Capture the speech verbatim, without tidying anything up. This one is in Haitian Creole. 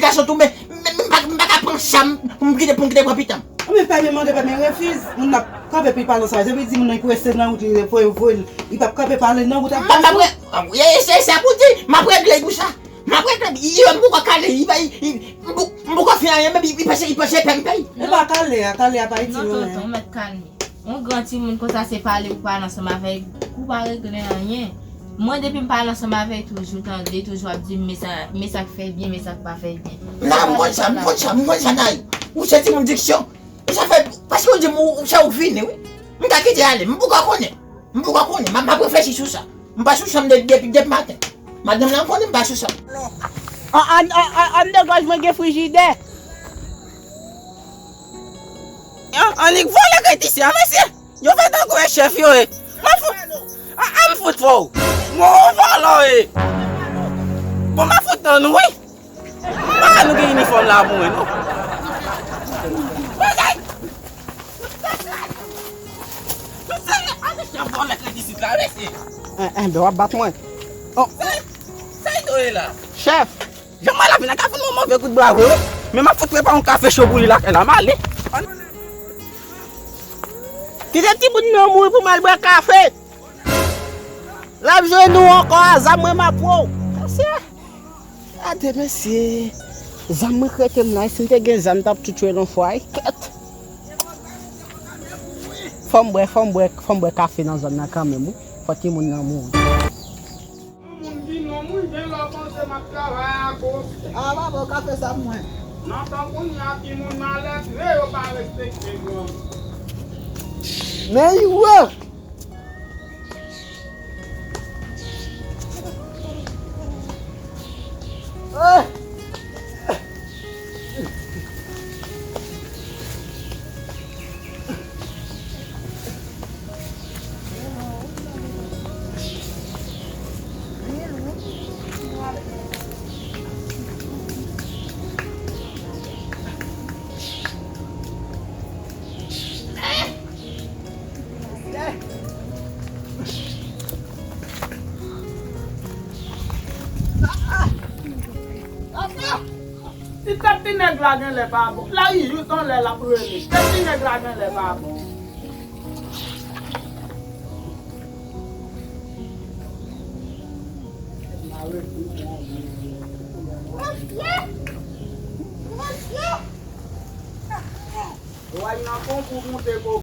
Gason tou, men, men, men, m pa, m pa ka pran sa m, pou m kite, pou m kite pran pitan m. Anben, pèmi mande, pèmi refize. Moun ap kanpe epi pale sa. Epi di moun nan li prese nan wout, li voye, voye l. Li p ap kanpe pale nan wout ap pase. M ap re-, e, e, se sa pou di, m ap regle pou sa. M ap regle, li, li, m poko kale, li pa, li, li, m poko, m poko fè anyen, men li, li panse, li panse pè m pè l. E pa kale a, kale a pa itil anyen. Non, tonton, ou mèt kalme. Yon gran timoun konsa se pale ou pale ansanm avè l, ou pa regle anyen. Mwen depi m pale ansanm avè l toujou tande, toujou ap di m men sa, men sa k fè l byen, men sa k pa fè l byen. Nan, m konn sa, m konn sa, m konn sa, Nay. Ou se timoun diksyon. Ou sa fè, paske ou di m ou, ou se ou k vini, wi. M ka kite ale, m poko konnen. M poko konnen, m ap, m ap reflechi sou sa. M pa sou sa m de, depi, depi maten. Madanm lan konnen m pa sou sa. An, an, an, an, anndan gòj mwen gen frijidè. An, annik vòlè k ret isi a, mesye. Yo fè tankou e chèf yo ye. M ap fout, a, a, m fout fò w. Bon, ou vòlò ye. Bon, m ap fout nan nou, wi. Ah, nou gen inifòm la pou mwen, non? Bagay! Tout serye, annik vòlè k ret isit la, mesye. En, en, ben w ap bat mwen. Oh. Sa, sa y do ye la? Chèf! Jan mwen la vin la ka fout mwen move kout bra vre, wi. Men m ap fout prepare yon kafe cho pou li lakay la, m ale. Kite timoun nan mouri pou m al bwè kafe. L ap jwenn ou ankò a zam mwen m ap pran w. Mesye. Gade, mesye. Zam mwen k rete m la, si m te gen zam, m t ap tou tchwe l yon fwa, wi. Kèt. Fò m bwè, fò m bwè, fò m bwè kafe nan zòn nan kanmenm, wi. Fò timoun nan mouri. Yon moun binòm, wi, gen lè w panse m ap travay akoz. A, papa, w ka fè sa pou mwen. Nan tan kounye a, timoun malètre, yo pa respekte granmoun. Men yo! Ti tèt ti nèg la genlè pa bon. Lari jis anlè l ap rele. Tèt ti nèg la genlè pa bon. Ou al nan konkou moute ko